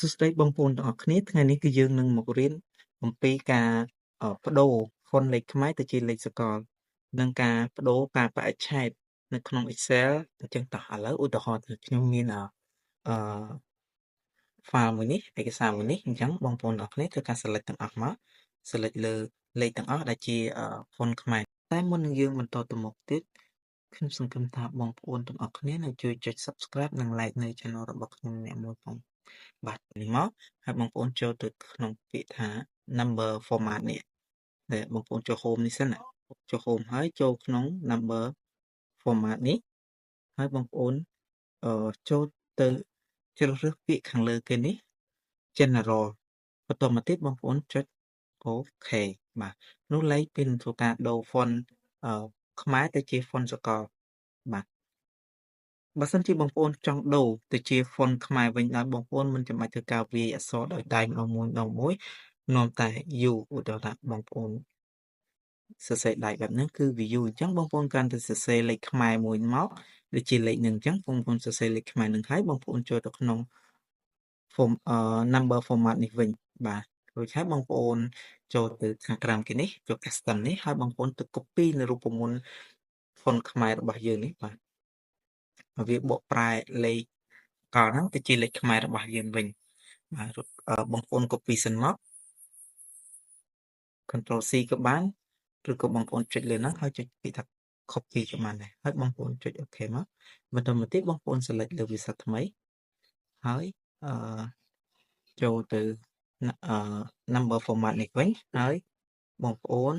សួស្តីបងប្អូនទាំងអស់គ្នាថ្ងៃនេះគឺយើងនឹងមករៀនអំពីការបដូរ font លេខខ្មែរទៅជាលេខសកលនិងការបដូរការបរិច្ឆេទនៅក្នុង Excel អញ្ចឹងតោះឥឡូវឧទាហរណ៍ខ្ញុំមានអឺ file មួយនេះឯកសារមួយនេះអញ្ចឹងបងប្អូនទាំងអស់គ្នាធ្វើការ select ទាំងអស់មក select លើលេខទាំងអស់ដែលជា font ខ្មែរតែមុននឹងយើងបន្តទៅមុខទៀតខ្ញុំសង្ឃឹមថាបងប្អូនទាំងអស់គ្នានឹងជួយចុច Subscribe និង Like នៅ Channel របស់ខ្ញុំម្នាក់មួយផងបាទនេះមកហើយបងប្អូនចូលទៅក្នុងពាក្យថា number format នេះដែលបងប្អូនចូល home នេះសិនណាចូល home ហើយចូលក្នុង number format នេះហើយបងប្អូនអឺចូលទៅជ្រើសរើសពាក្យខាងលើគេនេះ general បន្តមកទៀតបងប្អូនចុច OK បាទនោះលេខពេលនឹងធ្វើការដូរ font អឺខ្មែរទៅជា font សកលបាទបើសិនជាបងប្អូនចង់ដូរទៅជា font ខ្មែរវិញដោយបងប្អូនមិនចាំបាច់ធ្វើការវាយអក្សរដោយដៃម្ដងមួយម្ដងមួយនាំតែយូរឧទាហរណ៍ថាបងប្អូនសរសេរដៃបែបហ្នឹងគឺវាយូរអញ្ចឹងបងប្អូនគ្រាន់តែសរសេរលេខខ្មែរមួយមកដូចជាលេខនឹងអញ្ចឹងបងប្អូនសរសេរលេខខ្មែរនឹងហើយបងប្អូនចូលទៅក្នុង form អឺ number format នេះវិញបាទរួចហើយបងប្អូនចូលទៅខាងក្រោមគេនេះចូល custom នេះហើយបងប្អូនទៅ copy នៅរូបមន្ត font ខ្មែររបស់យើងនេះបាទវាបកប្រែលេខកលហ្នឹងទៅជាលេខខ្មែររបស់យើងវិញបាទបងប្អូន copy សិនមក Control C ក៏បានឬក៏បងប្អូនចុចលើហ្នឹងហើយចុចពាក្យថា copy ក៏បានដែរហើយបងប្អូនចុច OK មកបន្តមកទៀតបងប្អូន select លើវាសាថ្មីហើយអឺចូលទៅអឺ number format នេះវិញហើយបងប្អូន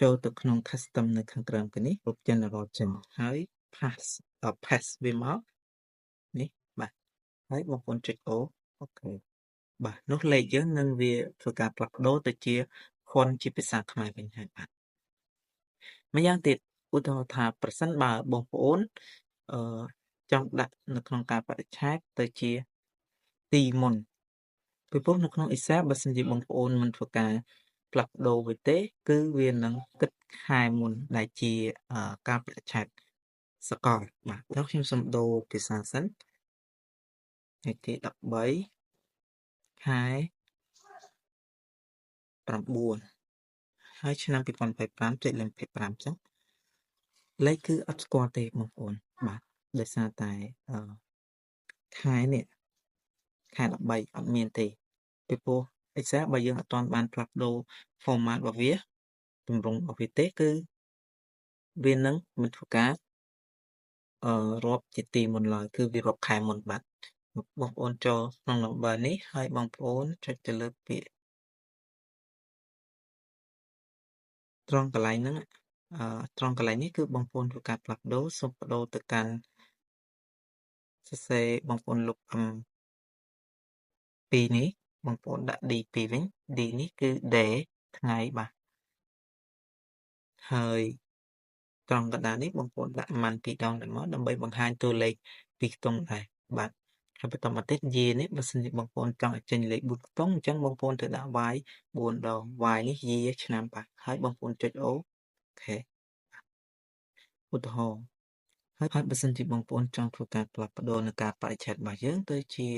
ចូលទៅក្នុង custom នៅខាងក្រោមគេនេះរូប general ចេញហើយ paste វាមកនេះបាទហើយបងប្អូនចុច O OK បាទនោះលេខយើងនឹងវាធ្វើការផ្លាស់ប្ដូរទៅជា font ជាភាសាខ្មែរវិញហើយបាទម្យ៉ាងទៀតឧទាហរណ៍ថាប្រសិនបើបងប្អូនអឺចង់ដាក់នៅក្នុងការបរិច្ឆេទទៅជាទីមុនពីព្រោះនៅក្នុង Excel បើសិនជាបងប្អូនមិនធ្វើការផ្លាស់ប្ដូរវាទេ គឺវានឹងគិតខែមុនដែលជាការបរិច្ឆេទសកលបាទដល់ខ្ញុំសូមដូរភាសាសិនថ្ងៃទី13ខែ9ហើយឆ្នាំ2025ចុចលេខ25ចឹងលេខគឺអត់ស្គាល់ទេបងប្អូនបាទដោយសារតែអឺខែនេះខែ13អត់មានទេពីព្រោះ Excel បើយើងអត់ទាន់បានផ្លាស់ប្ដូរ format របស់វាទម្រង់របស់វាទេគឺវានឹងមិនធ្វើការអឺរាប់ជាទីមុនឡើយគឺវារាប់ខែមុនបាទបងប្អូនចូលក្នុង number នេះហើយបងប្អូនចុចទៅលើពាក្យត្រង់កន្លែងហ្នឹងអឺត្រង់កន្លែងនេះគឺបងប្អូនធ្វើការផ្លាស់ប្ដូរសូមប្ដូរទៅកាន់សរសេរបងប្អូនលុប M 2នេះបងប្អូនដាក់ D2 វិញ D នេះគឺ day ថ្ងៃបាទហើយត្រង់កណ្ដាលនេះបងប្អូនដាក់ម៉ាន់ពីរដងទៅមកដើម្បីបង្ហាញតួលេខពីរខ្ទង់ដែរបាទហើយបន្តមកទៀត year នេះបើសិនជាបងប្អូនចង់ឲ្យចេញលេខ4ខ្ទង់អញ្ចឹងបងប្អូនត្រូវដាក់ y 4ដង y នេះ year ឆ្នាំបាទហើយបងប្អូនចុច O OK ឧទាហរណ៍ហើយហើយបើសិនជាបងប្អូនចង់ធ្វើការផ្លាស់ប្ដូរនៅការបរិច្ឆេទរបស់យើងទៅជា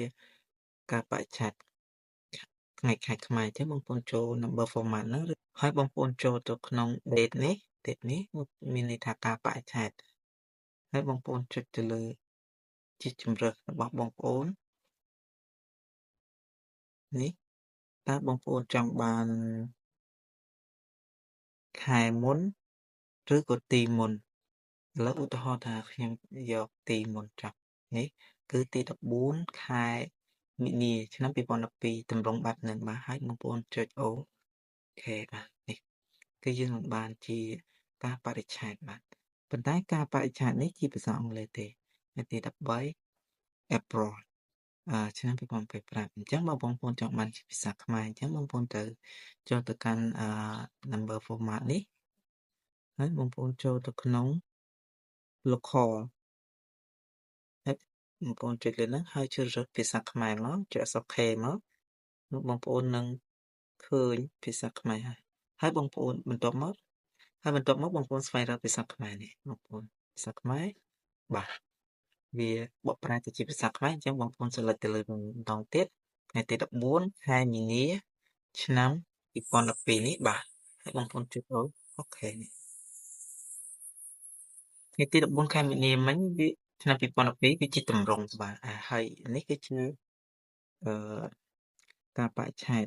ការបរិច្ឆេទថ្ងៃខែខ្មែរអញ្ចឹងបងប្អូនចូល number format ហ្នឹងហើយបងប្អូនចូលទៅក្នុង date នេះ date នេះមានន័យថាការបរិច្ឆេទហើយបងប្អូនចុចទៅលើជាជំរើសរបស់បងប្អូននេះតើបងប្អូនចង់បានខែមុនឬក៏ទីមុនឥឡូវឧទាហរណ៍ថាខ្ញុំយកទីមុនចុះនេះគឺទី14ខែមីនាឆ្នាំ2012ទម្រង់បែបហ្នឹងបាទហើយបងប្អូនចុច O OK បាទនេះគឺយើងនឹងបានជាការបរិច្ឆេទបាទប៉ុន្តែការបរិច្ឆេទនេះជាភាសាអង់គ្លេសទេថ្ងៃទី13 April អឺឆ្នាំ2025អញ្ចឹងបើបងប្អូនចង់បានជាភាសាខ្មែរអញ្ចឹងបងប្អូនត្រូវចូលទៅកាន់អឺ number format នេះហើយបងប្អូនចូលទៅក្នុង local ហើយបងប្អូនចុចលើហ្នឹងហើយជ្រើសរើសភាសាខ្មែរមកចុចអក្សរ K មកនោះបងប្អូននឹងឃើញភាសាខ្មែរហើយហើយបងប្អូនបន្ទាប់មកហើយបន្ទាប់មកបងប្អូនស្វែងរកភាសាខ្មែរនេះបងប្អូនភាសាខ្មែរបាទ វាបកប្រែទៅជាភាសាខ្មែរអញ្ចឹងបងប្អូន select ទៅលើម្ដងទៀតថ្ងៃទី14ខែមីនាឆ្នាំ2012នេះបាទហើយបងប្អូនចុច OK នេះថ្ងៃទី14ខែមីនាមិញវាឆ្នាំ2012វាជាទម្រង់បាទអាហើយនេះគឺជាអឺការបរិច្ឆេទ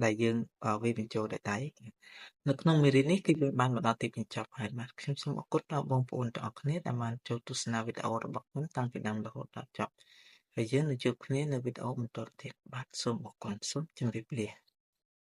ដែលយើងវាបញ្ចូលដោយដៃនៅក្នុងមេរៀននេះគឺយើងបានមកដល់ទីបញ្ចប់ហើយបាទខ្ញុំសូមអរគុណដល់បងប្អូនទាំងអស់គ្នាដែលបានចូលទស្សនាវីដេអូរបស់ខ្ញុំតាំងពីដើមរហូតដល់ចប់ហើយយើងនឹងជួបគ្នានៅវីដេអូបន្តទៀតបាទសូមអរគុណសូមជម្រាបលា។